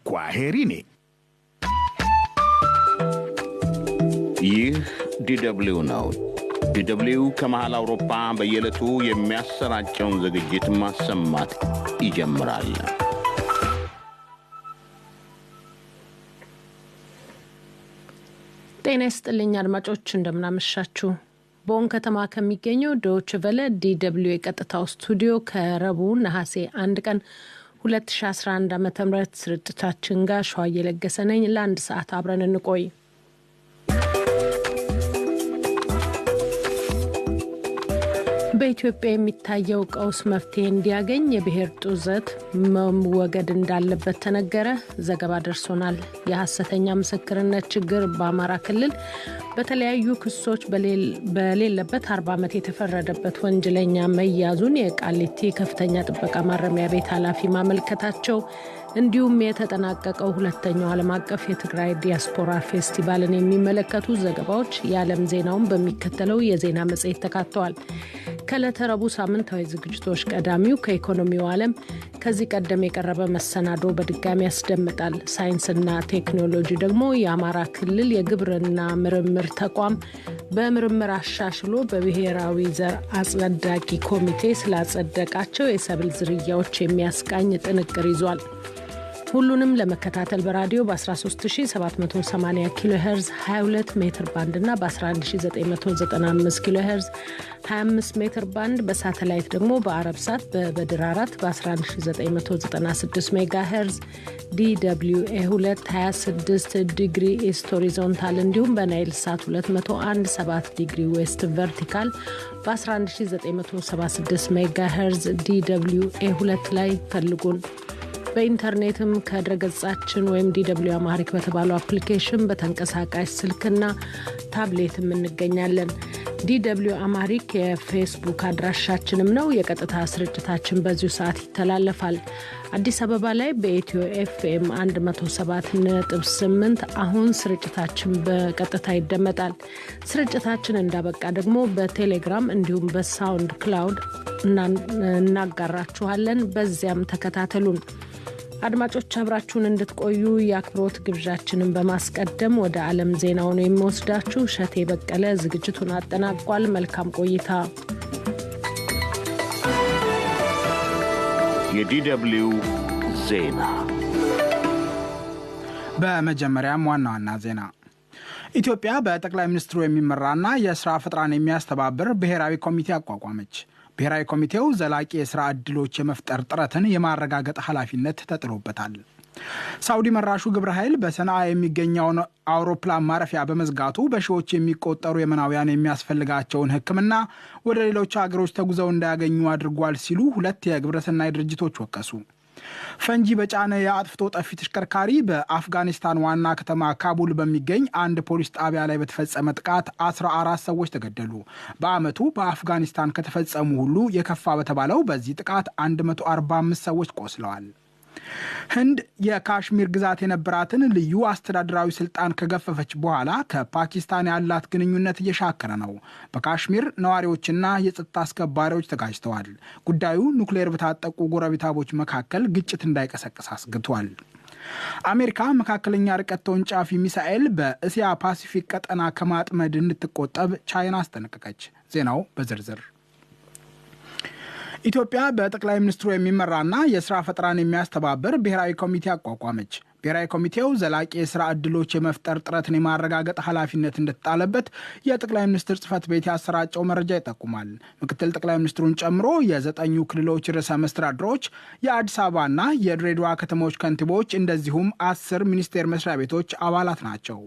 Kwaherini. ይህ ዲደብሊው ነው። ዲደብሊው ከመሃል አውሮፓ በየዕለቱ የሚያሰራጨውን ዝግጅት ማሰማት ይጀምራል። ጤና ይስጥልኝ አድማጮች፣ እንደምናመሻችሁ። ቦን ከተማ ከሚገኘው ዶች ቨለ ዲደብሊው የቀጥታው ስቱዲዮ ከረቡዕ ነሐሴ 1 ቀን 2011 ዓ ም ስርጭታችን ጋር ሸዋ እየለገሰ ነኝ። ለአንድ ሰዓት አብረን እንቆይ። በኢትዮጵያ የሚታየው ቀውስ መፍትሄ እንዲያገኝ የብሔር ጡዘት መወገድ እንዳለበት ተነገረ። ዘገባ ደርሶናል። የሐሰተኛ ምስክርነት ችግር በአማራ ክልል በተለያዩ ክሶች በሌለበት 40 ዓመት የተፈረደበት ወንጀለኛ መያዙን የቃሊቲ ከፍተኛ ጥበቃ ማረሚያ ቤት ኃላፊ ማመልከታቸው፣ እንዲሁም የተጠናቀቀው ሁለተኛው ዓለም አቀፍ የትግራይ ዲያስፖራ ፌስቲቫልን የሚመለከቱ ዘገባዎች የዓለም ዜናውን በሚከተለው የዜና መጽሔት ተካተዋል። ከዕለተ ረቡዕ ሳምንታዊ ዝግጅቶች ቀዳሚው ከኢኮኖሚው ዓለም ከዚህ ቀደም የቀረበ መሰናዶ በድጋሚ ያስደምጣል። ሳይንስና ቴክኖሎጂ ደግሞ የአማራ ክልል የግብርና ምርምር ተቋም በምርምር አሻሽሎ በብሔራዊ ዘር አጽዳቂ ኮሚቴ ስላጸደቃቸው የሰብል ዝርያዎች የሚያስቃኝ ጥንቅር ይዟል። ሁሉንም ለመከታተል በራዲዮ በ13780 ኪሎ ሄርዝ 22 ሜትር ባንድ እና በ11995 ኪሎ ሄርዝ 25 ሜትር ባንድ፣ በሳተላይት ደግሞ በአረብ ሳት በበድር 4 በ11996 ሜጋ ሄርዝ DW 2 26 ዲግሪ east horizontal እንዲሁም በናይል ሳት 201 7 ዲግሪ west vertical በ11976 ሜጋ ሄርዝ DW A2 ላይ ፈልጉን። በኢንተርኔትም ከድረገጻችን ወይም DW Amharic በተባለው አፕሊኬሽን በተንቀሳቃሽ ስልክና ታብሌትም እንገኛለን። DW Amharic የፌስቡክ አድራሻችንም ነው። የቀጥታ ስርጭታችን በዚሁ ሰዓት ይተላለፋል። አዲስ አበባ ላይ በኢትዮ ኤፍኤም 107.8 አሁን ስርጭታችን በቀጥታ ይደመጣል። ስርጭታችን እንዳበቃ ደግሞ በቴሌግራም እንዲሁም በሳውንድ ክላውድ እናጋራችኋለን። በዚያም ተከታተሉን። አድማጮች፣ አብራችሁን እንድትቆዩ የአክብሮት ግብዣችንን በማስቀደም ወደ ዓለም ዜናው ነው የሚወስዳችሁ። እሸቴ በቀለ ዝግጅቱን አጠናቋል። መልካም ቆይታ። የዲደብሊው ዜና። በመጀመሪያም ዋና ዋና ዜና። ኢትዮጵያ በጠቅላይ ሚኒስትሩ የሚመራና የስራ ፈጠራን የሚያስተባብር ብሔራዊ ኮሚቴ አቋቋመች። ብሔራዊ ኮሚቴው ዘላቂ የስራ ዕድሎች የመፍጠር ጥረትን የማረጋገጥ ኃላፊነት ተጥሎበታል። ሳውዲ መራሹ ግብረ ኃይል በሰንዓ የሚገኘውን አውሮፕላን ማረፊያ በመዝጋቱ በሺዎች የሚቆጠሩ የመናውያን የሚያስፈልጋቸውን ሕክምና ወደ ሌሎች አገሮች ተጉዘው እንዳያገኙ አድርጓል ሲሉ ሁለት የግብረሰናይ ድርጅቶች ወቀሱ። ፈንጂ በጫነ የአጥፍቶ ጠፊ ተሽከርካሪ በአፍጋኒስታን ዋና ከተማ ካቡል በሚገኝ አንድ ፖሊስ ጣቢያ ላይ በተፈጸመ ጥቃት 14 ሰዎች ተገደሉ። በዓመቱ በአፍጋኒስታን ከተፈጸሙ ሁሉ የከፋ በተባለው በዚህ ጥቃት 145 ሰዎች ቆስለዋል። ህንድ የካሽሚር ግዛት የነበራትን ልዩ አስተዳደራዊ ስልጣን ከገፈፈች በኋላ ከፓኪስታን ያላት ግንኙነት እየሻከረ ነው። በካሽሚር ነዋሪዎችና የጸጥታ አስከባሪዎች ተጋጅተዋል። ጉዳዩ ኑክሌር በታጠቁ ጎረቤታሞች መካከል ግጭት እንዳይቀሰቅስ አስግቷል። አሜሪካ መካከለኛ ርቀት ተወንጫፊ ሚሳኤል በእስያ ፓሲፊክ ቀጠና ከማጥመድ እንድትቆጠብ ቻይና አስጠነቀቀች። ዜናው በዝርዝር። ኢትዮጵያ በጠቅላይ ሚኒስትሩ የሚመራና የስራ ፈጠራን የሚያስተባብር ብሔራዊ ኮሚቴ አቋቋመች። ብሔራዊ ኮሚቴው ዘላቂ የስራ ዕድሎች የመፍጠር ጥረትን የማረጋገጥ ኃላፊነት እንደተጣለበት የጠቅላይ ሚኒስትር ጽህፈት ቤት ያሰራጨው መረጃ ይጠቁማል። ምክትል ጠቅላይ ሚኒስትሩን ጨምሮ የዘጠኙ ክልሎች ርዕሰ መስተዳድሮች፣ የአዲስ አበባና የድሬዳዋ ከተሞች ከንቲቦች እንደዚሁም 10 ሚኒስቴር መስሪያ ቤቶች አባላት ናቸው።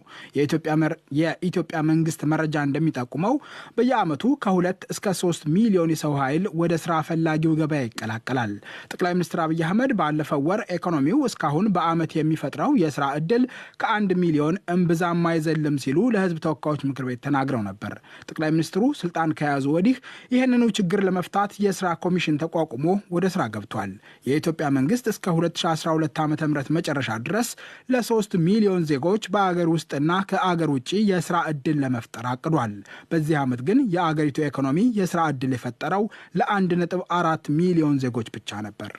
የኢትዮጵያ መንግስት መረጃ እንደሚጠቁመው በየዓመቱ ከ2 እስከ 3 ሚሊዮን የሰው ኃይል ወደ ስራ ፈላጊው ገበያ ይቀላቀላል። ጠቅላይ ሚኒስትር አብይ አህመድ ባለፈው ወር ኢኮኖሚው እስካሁን በዓመት የሚፈጥረው የስራ ዕድል ከ1 ሚሊዮን እምብዛም አይዘልም ሲሉ ለሕዝብ ተወካዮች ምክር ቤት ተናግረው ነበር። ጠቅላይ ሚኒስትሩ ስልጣን ከያዙ ወዲህ ይህንኑ ችግር ለመፍታት የስራ ኮሚሽን ተቋቁሞ ወደ ስራ ገብቷል። የኢትዮጵያ መንግስት እስከ 2012 ዓ ም መጨረሻ ድረስ ለ3 ሚሊዮን ዜጎች በአገር ውስጥና ከአገር ውጭ የስራ ዕድል ለመፍጠር አቅዷል። በዚህ ዓመት ግን የአገሪቱ ኢኮኖሚ የስራ ዕድል የፈጠረው ለ1.4 ሚሊዮን ዜጎች ብቻ ነበር።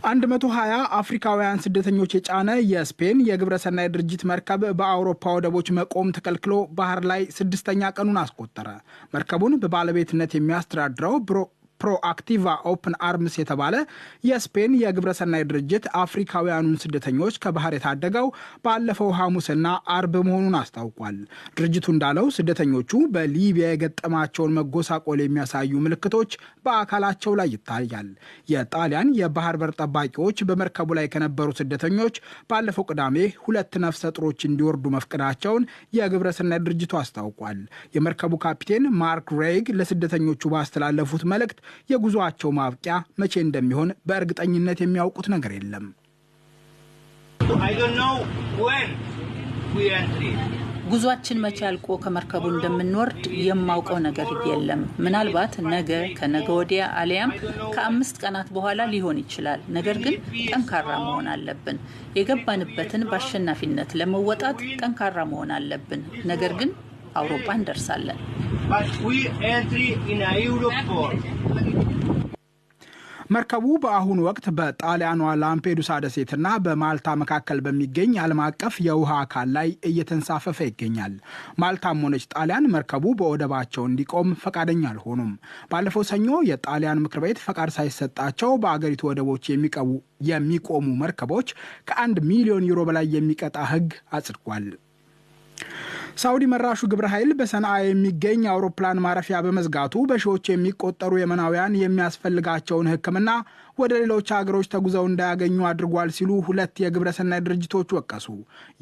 120 አፍሪካውያን ስደተኞች የጫነ የስፔን የግብረሰናይ ድርጅት መርከብ በአውሮፓ ወደቦች መቆም ተከልክሎ ባህር ላይ ስድስተኛ ቀኑን አስቆጠረ። መርከቡን በባለቤትነት የሚያስተዳድረው ፕሮአክቲቫ ኦፕን አርምስ የተባለ የስፔን የግብረሰናይ ድርጅት አፍሪካውያኑን ስደተኞች ከባህር የታደገው ባለፈው ሐሙስና አርብ መሆኑን አስታውቋል። ድርጅቱ እንዳለው ስደተኞቹ በሊቢያ የገጠማቸውን መጎሳቆል የሚያሳዩ ምልክቶች በአካላቸው ላይ ይታያል። የጣሊያን የባህር በር ጠባቂዎች በመርከቡ ላይ ከነበሩ ስደተኞች ባለፈው ቅዳሜ ሁለት ነፍሰ ጡሮች እንዲወርዱ መፍቀዳቸውን የግብረሰናይ ድርጅቱ አስታውቋል። የመርከቡ ካፒቴን ማርክ ሬግ ለስደተኞቹ ባስተላለፉት መልእክት የጉዞአቸው ማብቂያ መቼ እንደሚሆን በእርግጠኝነት የሚያውቁት ነገር የለም። ጉዟችን መቼ አልቆ ከመርከቡ እንደምንወርድ የማውቀው ነገር የለም። ምናልባት ነገ፣ ከነገ ወዲያ አሊያም ከ5 ቀናት በኋላ ሊሆን ይችላል። ነገር ግን ጠንካራ መሆን አለብን። የገባንበትን በአሸናፊነት ለመወጣት ጠንካራ መሆን አለብን። ነገር ግን አውሮፓ እንደርሳለን። መርከቡ በአሁኑ ወቅት በጣሊያኗ ላምፔዱሳ ደሴትና በማልታ መካከል በሚገኝ ዓለም አቀፍ የውሃ አካል ላይ እየተንሳፈፈ ይገኛል። ማልታም ሆነች ጣሊያን መርከቡ በወደባቸው እንዲቆም ፈቃደኛ አልሆኑም። ባለፈው ሰኞ የጣሊያን ምክር ቤት ፈቃድ ሳይሰጣቸው በአገሪቱ ወደቦች የሚቆሙ መርከቦች ከ1 ሚሊዮን ዩሮ በላይ የሚቀጣ ሕግ አጽድቋል። ሳውዲ መራሹ ግብረ ኃይል በሰንዓ የሚገኝ አውሮፕላን ማረፊያ በመዝጋቱ በሺዎች የሚቆጠሩ የመናውያን የሚያስፈልጋቸውን ሕክምና ወደ ሌሎች ሀገሮች ተጉዘው እንዳያገኙ አድርጓል ሲሉ ሁለት የግብረሰናይ ድርጅቶች ወቀሱ።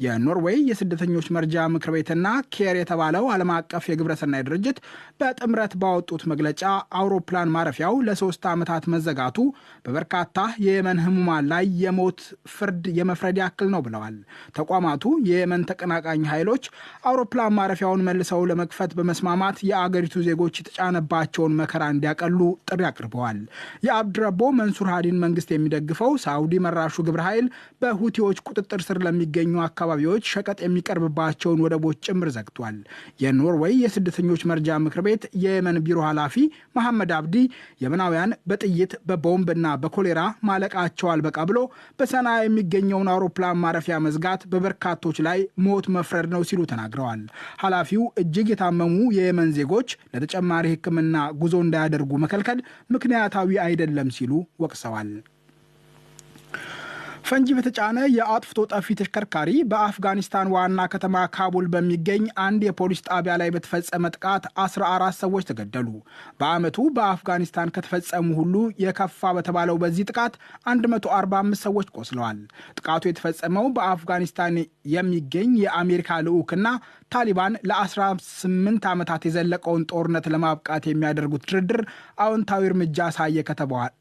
የኖርዌይ የስደተኞች መርጃ ምክር ቤትና ኬር የተባለው ዓለም አቀፍ የግብረሰናይ ድርጅት በጥምረት ባወጡት መግለጫ አውሮፕላን ማረፊያው ለ3 ዓመታት መዘጋቱ በበርካታ የየመን ህሙማን ላይ የሞት ፍርድ የመፍረድ ያክል ነው ብለዋል። ተቋማቱ የየመን ተቀናቃኝ ኃይሎች አውሮፕላን ማረፊያውን መልሰው ለመክፈት በመስማማት የአገሪቱ ዜጎች የተጫነባቸውን መከራ እንዲያቀሉ ጥሪ አቅርበዋል። የአብድረቦ መንሱር ሃዲን መንግስት የሚደግፈው ሳውዲ መራሹ ግብረ ኃይል በሁቲዎች ቁጥጥር ስር ለሚገኙ አካባቢዎች ሸቀጥ የሚቀርብባቸውን ወደቦች ጭምር ዘግቷል። የኖርዌይ የስደተኞች መርጃ ምክር ቤት የየመን ቢሮ ኃላፊ መሐመድ አብዲ የመናውያን በጥይት፣ በቦምብና በኮሌራ ማለቃቸው አልበቃ ብሎ በሰንዓ የሚገኘውን አውሮፕላን ማረፊያ መዝጋት በበርካቶች ላይ ሞት መፍረድ ነው ሲሉ ተናግረዋል። ኃላፊው እጅግ የታመሙ የየመን ዜጎች ለተጨማሪ ሕክምና ጉዞ እንዳያደርጉ መከልከል ምክንያታዊ አይደለም ሲሉ ወቅሰዋል። ፈንጂ በተጫነ የአጥፍቶ ጠፊ ተሽከርካሪ በአፍጋኒስታን ዋና ከተማ ካቡል በሚገኝ አንድ የፖሊስ ጣቢያ ላይ በተፈጸመ ጥቃት 14 ሰዎች ተገደሉ። በዓመቱ በአፍጋኒስታን ከተፈጸሙ ሁሉ የከፋ በተባለው በዚህ ጥቃት 145 ሰዎች ቆስለዋል። ጥቃቱ የተፈጸመው በአፍጋኒስታን የሚገኝ የአሜሪካ ልዑክና ታሊባን ለ18 ዓመታት የዘለቀውን ጦርነት ለማብቃት የሚያደርጉት ድርድር አዎንታዊ እርምጃ አሳየ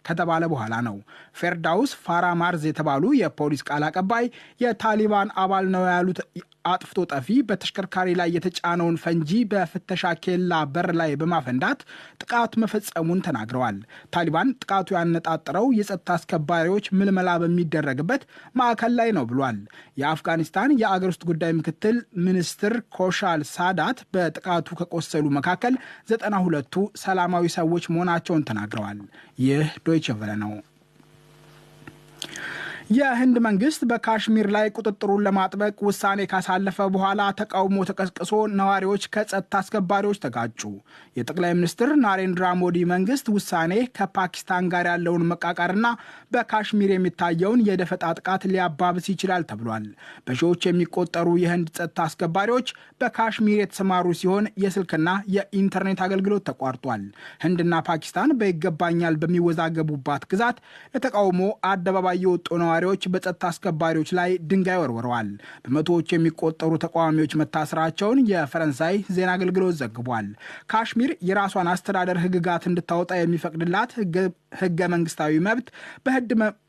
ከተባለ በኋላ ነው። ፌርዳውስ ፋራማርዝ የተባሉ የፖሊስ ቃል አቀባይ የታሊባን አባል ነው ያሉት አጥፍቶ ጠፊ በተሽከርካሪ ላይ የተጫነውን ፈንጂ በፍተሻ ኬላ በር ላይ በማፈንዳት ጥቃት መፈጸሙን ተናግረዋል። ታሊባን ጥቃቱ ያነጣጠረው የጸጥታ አስከባሪዎች ምልመላ በሚደረግበት ማዕከል ላይ ነው ብሏል። የአፍጋኒስታን የአገር ውስጥ ጉዳይ ምክትል ሚኒስትር ኮሻል ሳዳት በጥቃቱ ከቆሰሉ መካከል 92ቱ ሰላማዊ ሰዎች መሆናቸውን ተናግረዋል። ይህ ዶይቸ ቨለ ነው። የህንድ መንግስት በካሽሚር ላይ ቁጥጥሩን ለማጥበቅ ውሳኔ ካሳለፈ በኋላ ተቃውሞ ተቀስቅሶ ነዋሪዎች ከጸጥታ አስከባሪዎች ተጋጩ። የጠቅላይ ሚኒስትር ናሬንድራ ሞዲ መንግስት ውሳኔ ከፓኪስታን ጋር ያለውን መቃቃርና በካሽሚር የሚታየውን የደፈጣ ጥቃት ሊያባብስ ይችላል ተብሏል። በሺዎች የሚቆጠሩ የህንድ ጸጥታ አስከባሪዎች በካሽሚር የተሰማሩ ሲሆን የስልክና የኢንተርኔት አገልግሎት ተቋርጧል። ህንድና ፓኪስታን በይገባኛል በሚወዛገቡባት ግዛት ለተቃውሞ አደባባይ የወጡ ነዋሪዎች በጸጥታ አስከባሪዎች ላይ ድንጋይ ወርውረዋል። በመቶዎች የሚቆጠሩ ተቃዋሚዎች መታሰራቸውን የፈረንሳይ ዜና አገልግሎት ዘግቧል። ካሽሚር የራሷን አስተዳደር ህግጋት እንድታወጣ የሚፈቅድላት ህገ መንግስታዊ መብት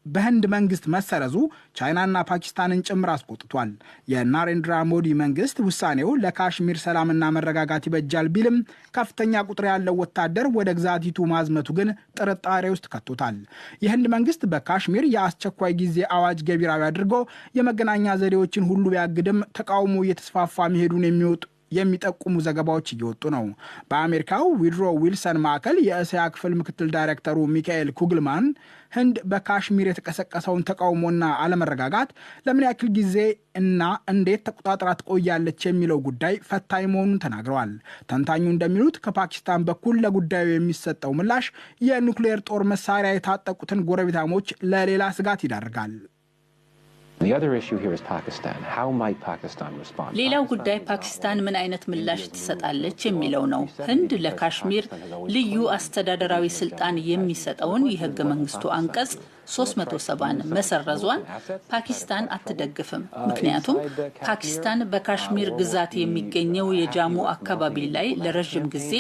በህንድ መንግስት መሰረዙ ቻይናና ፓኪስታንን ጭምር አስቆጥቷል። የናሬንድራ ሞዲ መንግስት ውሳኔው ለካሽሚር ሰላምና መረጋጋት ይበጃል ቢልም ከፍተኛ ቁጥር ያለው ወታደር ወደ ግዛቲቱ ማዝመቱ ግን ጥርጣሬ ውስጥ ከቶታል። የህንድ መንግስት በካሽሚር የአስቸኳይ ጊዜ አዋጅ ገቢራዊ አድርጎ የመገናኛ ዘዴዎችን ሁሉ ቢያግድም ተቃውሞ እየተስፋፋ መሄዱን የሚወጡ የሚጠቁሙ ዘገባዎች እየወጡ ነው። በአሜሪካው ውድሮ ዊልሰን ማዕከል የእስያ ክፍል ምክትል ዳይሬክተሩ ሚካኤል ኩግልማን ህንድ በካሽሚር የተቀሰቀሰውን ተቃውሞና አለመረጋጋት ለምን ያክል ጊዜ እና እንዴት ተቆጣጥራ ትቆያለች የሚለው ጉዳይ ፈታኝ መሆኑን ተናግረዋል። ተንታኙ እንደሚሉት ከፓኪስታን በኩል ለጉዳዩ የሚሰጠው ምላሽ የኑክሌር ጦር መሳሪያ የታጠቁትን ጎረቤታሞች ለሌላ ስጋት ይዳርጋል። ሌላው ጉዳይ ፓኪስታን ምን አይነት ምላሽ ትሰጣለች የሚለው ነው። ህንድ ለካሽሚር ልዩ አስተዳደራዊ ስልጣን የሚሰጠውን የህገ መንግስቱ አንቀጽ 370ን መሰረዟን ፓኪስታን አትደግፍም። ምክንያቱም ፓኪስታን በካሽሚር ግዛት የሚገኘው የጃሙ አካባቢ ላይ ለረዥም ጊዜ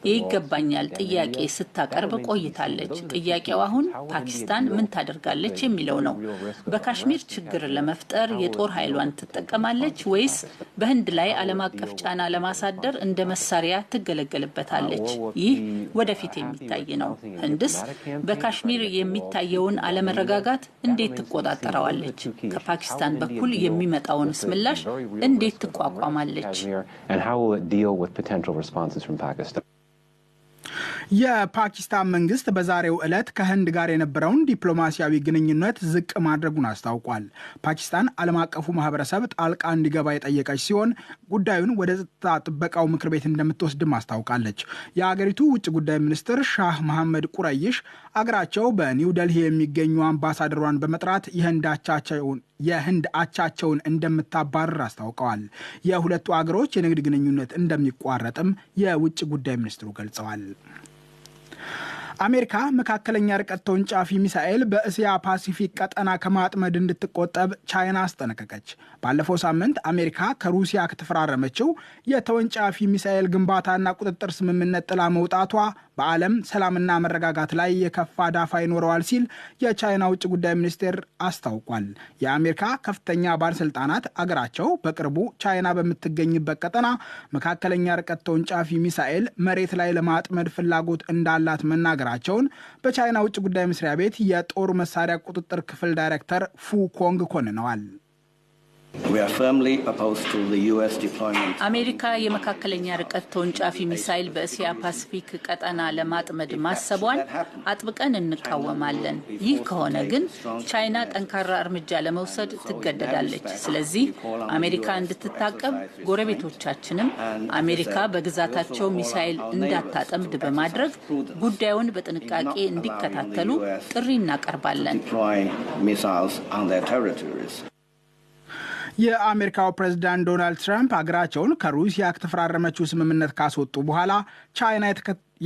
የይገባኛል ጥያቄ ስታቀርብ ቆይታለች። ጥያቄው አሁን ፓኪስታን ምን ታደርጋለች የሚለው ነው። በካሽሚር ችግር ለመፍጠር የጦር ኃይሏን ትጠቀማለች ወይስ በህንድ ላይ ዓለም አቀፍ ጫና ለማሳደር እንደ መሳሪያ ትገለገልበታለች? ይህ ወደፊት የሚታይ ነው። ህንድስ በካሽሚር የሚታየውን አለመረጋጋት እንዴት ትቆጣጠረዋለች? ከፓኪስታን በኩል የሚመጣውንስ ምላሽ እንዴት ትቋቋማለች? የፓኪስታን መንግስት በዛሬው ዕለት ከህንድ ጋር የነበረውን ዲፕሎማሲያዊ ግንኙነት ዝቅ ማድረጉን አስታውቋል። ፓኪስታን ዓለም አቀፉ ማህበረሰብ ጣልቃ እንዲገባ የጠየቀች ሲሆን ጉዳዩን ወደ ጸጥታ ጥበቃው ምክር ቤት እንደምትወስድም አስታውቃለች። የአገሪቱ ውጭ ጉዳይ ሚኒስትር ሻህ መሐመድ ቁረይሽ አገራቸው በኒው ደልሂ የሚገኙ አምባሳደሯን በመጥራት የህንድ አቻቸውን እንደምታባርር አስታውቀዋል። የሁለቱ አገሮች የንግድ ግንኙነት እንደሚቋረጥም የውጭ ጉዳይ ሚኒስትሩ ገልጸዋል። አሜሪካ መካከለኛ ርቀት ተወንጫፊ ሚሳኤል በእስያ ፓሲፊክ ቀጠና ከማጥመድ እንድትቆጠብ ቻይና አስጠነቀቀች። ባለፈው ሳምንት አሜሪካ ከሩሲያ ከተፈራረመችው የተወንጫፊ ሚሳኤል ግንባታና ቁጥጥር ስምምነት ጥላ መውጣቷ በዓለም ሰላምና መረጋጋት ላይ የከፋ ዳፋ ይኖረዋል ሲል የቻይና ውጭ ጉዳይ ሚኒስቴር አስታውቋል። የአሜሪካ ከፍተኛ ባለስልጣናት አገራቸው በቅርቡ ቻይና በምትገኝበት ቀጠና መካከለኛ ርቀት ተወንጫፊ ሚሳኤል መሬት ላይ ለማጥመድ ፍላጎት እንዳላት መናገራቸውን በቻይና ውጭ ጉዳይ መስሪያ ቤት የጦር መሳሪያ ቁጥጥር ክፍል ዳይሬክተር ፉ ኮንግ ኮንነዋል። አሜሪካ የመካከለኛ ርቀት ተወንጫፊ ሚሳይል በእስያ ፓሲፊክ ቀጠና ለማጥመድ ማሰቧን አጥብቀን እንቃወማለን። ይህ ከሆነ ግን ቻይና ጠንካራ እርምጃ ለመውሰድ ትገደዳለች። ስለዚህ አሜሪካ እንድትታቀብ፣ ጎረቤቶቻችንም አሜሪካ በግዛታቸው ሚሳይል እንዳታጠምድ በማድረግ ጉዳዩን በጥንቃቄ እንዲከታተሉ ጥሪ እናቀርባለን። የአሜሪካው ፕሬዝዳንት ዶናልድ ትራምፕ ሀገራቸውን ከሩሲያ ከተፈራረመችው ስምምነት ካስወጡ በኋላ ቻይና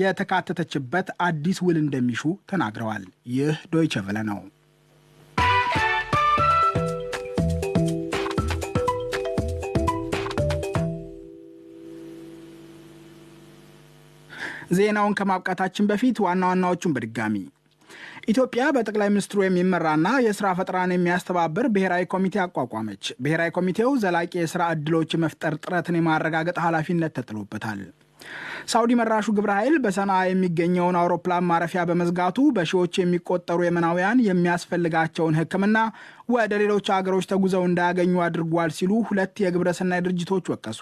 የተካተተችበት አዲስ ውል እንደሚሹ ተናግረዋል። ይህ ዶይቸ ቨለ ነው። ዜናውን ከማብቃታችን በፊት ዋና ዋናዎቹን በድጋሚ። ኢትዮጵያ በጠቅላይ ሚኒስትሩ የሚመራና የስራ ፈጠራን የሚያስተባብር ብሔራዊ ኮሚቴ አቋቋመች። ብሔራዊ ኮሚቴው ዘላቂ የስራ ዕድሎች የመፍጠር ጥረትን የማረጋገጥ ኃላፊነት ተጥሎበታል። ሳውዲ መራሹ ግብረ ኃይል በሰንዓ የሚገኘውን አውሮፕላን ማረፊያ በመዝጋቱ በሺዎች የሚቆጠሩ የመናውያን የሚያስፈልጋቸውን ሕክምና ወደ ሌሎች አገሮች ተጉዘው እንዳያገኙ አድርጓል ሲሉ ሁለት የግብረሰናይ ድርጅቶች ወቀሱ።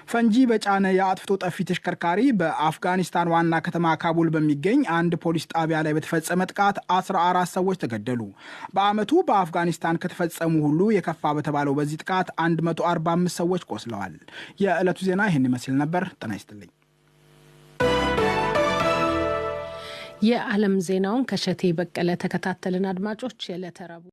ፈንጂ በጫነ የአጥፍቶ ጠፊ ተሽከርካሪ በአፍጋኒስታን ዋና ከተማ ካቡል በሚገኝ አንድ ፖሊስ ጣቢያ ላይ በተፈጸመ ጥቃት 14 ሰዎች ተገደሉ። በዓመቱ በአፍጋኒስታን ከተፈጸሙ ሁሉ የከፋ በተባለው በዚህ ጥቃት 145 ሰዎች ቆስለዋል። የዕለቱ ዜና ይህን ይመስል ነበር። ጤና ይስጥልኝ። የዓለም ዜናውን ከሸቴ በቀለ ተከታተልን። አድማጮች የዕለተ ረቡዕ